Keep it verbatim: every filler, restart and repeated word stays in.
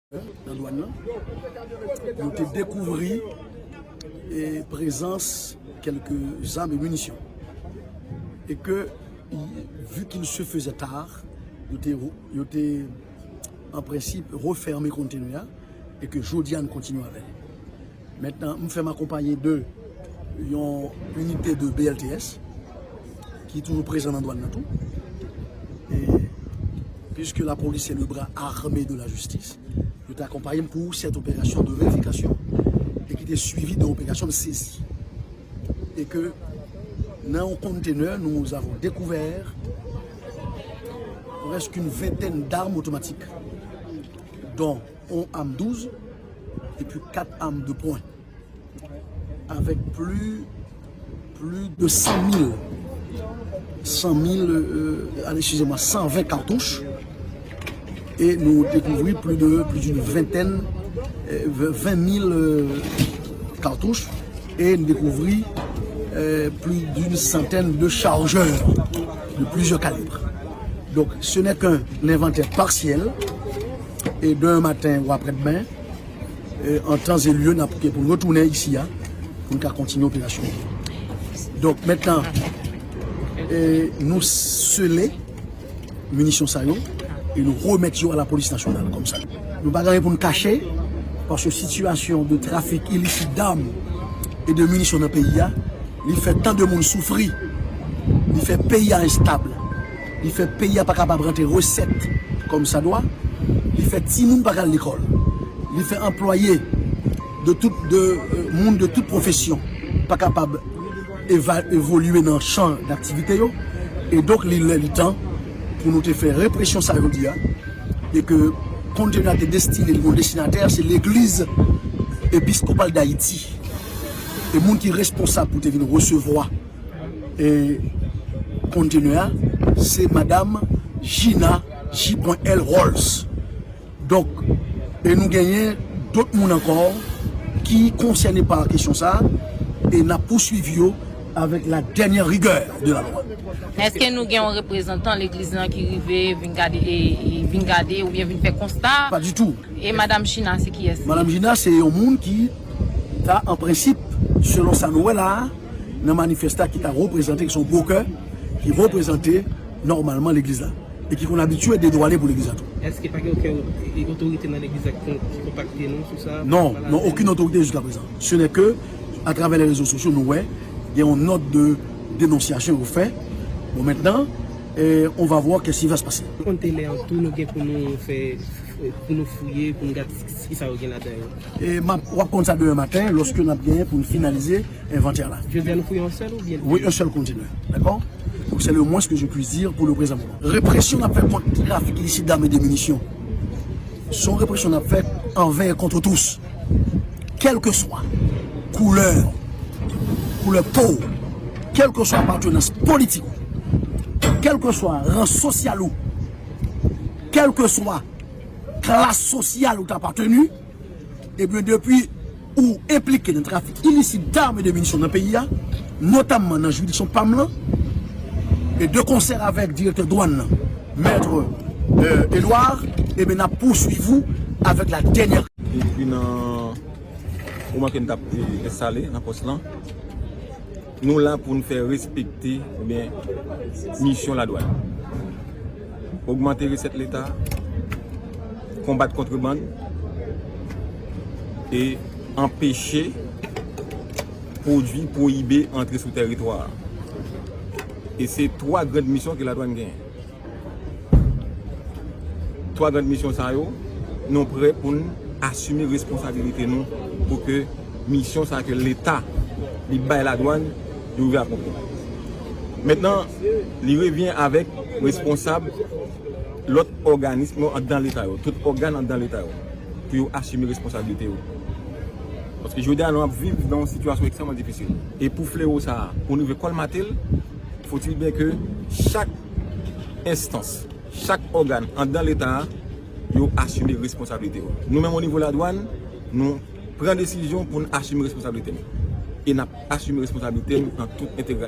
nan dwàn nan, nou te dekouvri e, prezans kèlke zam e minisyon. E ke, vu qu'il se faisait tard, yo te, yo te, an prensip, refèmen kontenè a, e ke jodi a, nou kontinye avè l. Mentnan, m fè m akonpaye de yon inite de B L T S, ki toujou prezan nan dwàn nan tou. E, puisque la police est le bras armé de la justice, yo te akonpaye m pou cette opération de vérification e ki te suivi de operasyon de sezi. E ke nan yon kontenè, nous avons découvert presque une vingtaine d'armes automatiques, dont on arme douze et puis quatre armes de poing, avec plus, plus de cent mille, cent mille, euh, allez, excusez-moi, cent vingt cartouches. Et nous découvrit plus de, plus d'une vingtaine, euh, vingt mille, euh, cartouches. Et nous découvrit, euh, plus d'une centaine de chargeurs de plusieurs calibres. Donc, ce n'est qu'un inventaire partiel. Et demain matin ou après-demain, e, an tan e lye, n ap gen pou n retounen isi a, pou n ka kontinye operasyon. Donk, mentnan, e, nou sele minisyon sa yo e nou remèt yo a la polis nasyonal kòmsa. Nou pa gen anyen pou n kache, paske sitiyasyon de trafik ilisit dam e de minisyon nan peyi a, li fè tan de moun soufri, li fè peyi a enstab, li fè peyi a pa kapab rantre resèt kòmsadwa, li fè timoun pa ka al lekòl, li fè anplwaye de tout, de, euh, moun de tout pwofesyon pa kapab eva-, evolye nan chan daktivite yo. E donk, li lè, li tan pou nou te fè represyon sa jodi a, e ke kontenè a te destine, li gon destinatè, se Legliz Episkopal Dayiti. E moun ki responsab pou te vin resevwa, e, kontenè a, se madam Gina J L Rolls. Donk, e nou genyen dòt moun ankò ki konsène pa kesyon sa a, e n ap pouswiv yo avèk la dènyè rigè de la lwa. Èske nou gen yon reprezantan legliz lan ki rive vin gade, e, e vin gade oubyen vin fè konsta? Pa ditou. E Madam Gina, se kiyès? Madam Gina, se yon moun ki ta, an prensip, selon sa nou wè la a, nan manifès la, ki ta reprezante, ki se yon brokè, ki reprezante nòmalman legliz la, e ki konn abitye dedwane pou legliz la tou. Èske pa gen okenn, e, otorite nan legliz la ki kon-, ki kontakte nou sou sa? Non, non, okenn otorite jiska prezan. Ce n'est que, à travers les réseaux sociaux, nou wè, gen yon nòt de denonsyasyon yo fè. Bon, mentnan, e, on va voir qu'est-ce qui va se passer. Konn te lè an tou nou gen pou nou fè, pou nou fouye, pou nou gade ki sa yo gen ladan yo. E m ap, w ap konn sa demen maten, lòske n ap genyen pou n finalize envantè la. Jodi a nou fouye yon sèl oubyen de? Oui, un seul conteneur, d'accord? Donc c'est le moins que je puisse dire pour le présent moment. Represyon n ap fè kont trafik ilisit dam e de minisyon, se yon represyon n ap fè anvè e kont tous. Kèlkeswa koulè, koulè po w, kèlkeswa apartenans politik ou, kèlkeswa ran sosyal ou, kèlkeswa klas sosyal ou t apateni, ebyen, depi ou enplike nan trafik ilisit dam e de minisyon nan peyi a, notamman nan jiridiksyon pa m lan, e de konsè avèk direktè dwàn nan, mèt, e, Edouard, ebyen, n ap pouswiv ou avèk la dènyè. Depi nan moman ke n t ap, e, enstale nan pòs lan, nou la pou n fè respekte, oubyen, misyon ladwàn. Ogmante resèt leta, konbat kontrebann e anpeche pwodui pwoyibe antre sou tèritwa a. E se twa grann misyon ke ladwàn genyen. Twa grann misyon sa yo, nou prè pou n asime responsabilite nou pou ke misyon sa ke Leta li bay ladwàn, li rive akonpli. Mentnan, li revyen avèk responsab lòt òganis anndan Leta yo, tout ògàn anndan Leta yo, pou yo asime responsabilite yo. Paske jodi a, nou ap viv nan yon sitiyasyon ekstrèmman difisil. E pou flewo sa a, pou n rive kòlmate l, faut-il bien que chak enstans, chak ògàn anndan Leta a, yo asime responsablite yo. Nou menm, o nivo ladwàn, nou pran desizyon pou n asime responsablite nou. E n ap asime responsablite n an tout entegralite.